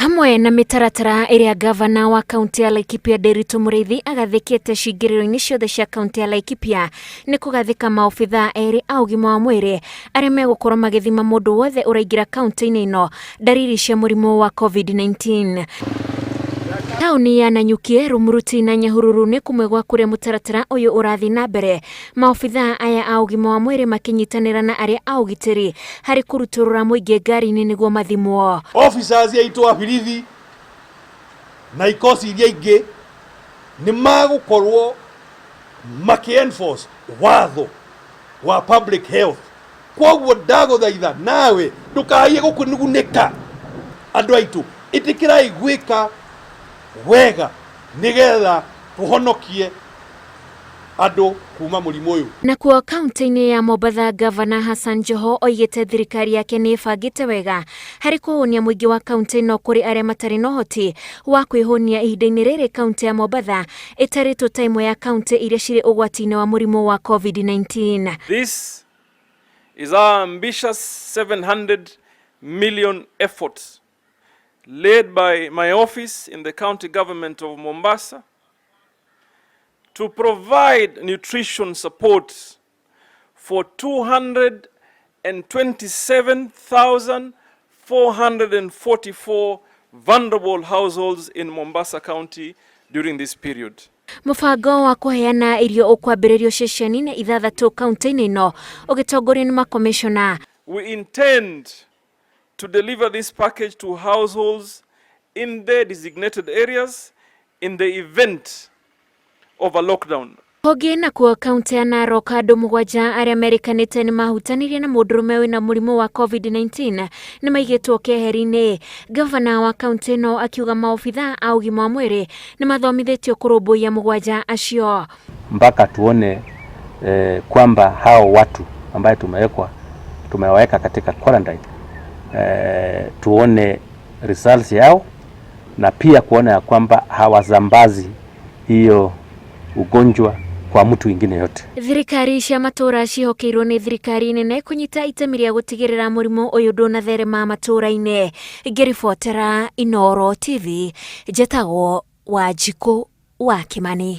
Hamwe na mĩtaratara ĩrĩa gavana wa kaunti ya Laikipia Nderitu Mũrĩithi agathĩkĩte cingĩrĩro-inĩ ciothe cia kaunti ya Laikipia nĩ kũgathĩka maobithaa erĩ a ũgima wa mwĩrĩ arĩa megũkorwo magĩthima mũndũ wothe ũraingĩra kaunti-inĩ ĩno ndariri cia mũrimũ wa COVID-19. Taũni ya Nanyuki, Rumuruti na Nyahururu nĩ kũmwe gwa kũrĩa mũtaratara ũyũ ũrathiĩ na mbere. Maobithaa aya a ũgima wa mwĩrĩ makĩnyitanĩra na arĩa a ũgitĩri harĩ kũrutũrũra mũingĩ ngari-inĩ nĩguo mathimwo. Officers aitũ a birithi na ikosi iria ingĩ nĩ magũkorwo makĩ enforce watho wa public health. Kwoguo ndagũthaitha nawe ndũkahaie gũkunugunĩka. Andũ aitũ, ĩtĩkĩrai gwĩka wega nĩgetha tũhonokie andũ kuma mũrimũ ũyũ. Nakuo kaunti-inĩ ya Mombatha, Gavana Hassan Joho oigĩte thirikari yake nĩ ĩbangĩte wega harĩ kũhũnia mũingĩ wa kaunti ĩno kũrĩ arĩa matarĩ na ũhoti wa kwĩhũnia ihinda-inĩ rĩrĩ kaunti ya Mombatha ĩtarĩtwo ta ĩmwe ya kaunti iria cirĩ ũgwati-inĩ wa mũrimũ wa COVID-19. This is our ambitious 700 million effort led by my office in the county government of Mombasa to provide nutrition support for 227,444 vulnerable households in Mombasa County during this period. Mũbango wa kũheana irio ũkwambĩrĩrio ceceni-inĩ ithathatũ kaunti-inĩ ĩno ũgĩtongorio nĩ makomishona. We intend to deliver this package to households in the designated areas in the event of a lockdown. Kũngĩ nakuo kaunti ya Narok andũ mũgwanja arĩa merĩkanĩte nĩ mahutanirie na mũndũrũme wĩna mũrimũ wa COVID-19 nĩ maigĩtwo keheri-inĩ. Gavana wa kaunti ĩno akiuga maobithaa a ũgima wa mwĩrĩ nĩ mathomithĩtio kũrũmbũiya mũgwanja acio. Mpaka tuone kwamba hao watu ambaye tumewaweka katika quarantine tuone results yao na pia kuona ya kwamba hawasambazi hiyo ugonjwa kwa mtu ingine yote. Thirikari cia matũra ciĩhokeirwo nĩ thirikari nene kũnyita itemi rĩa gũtigĩrĩra mũrimũ ũyũ ndũnatherema matũra-inĩ. Ngĩribotera Inooro TV, njetagwo Wanjikũ wa Kĩmani.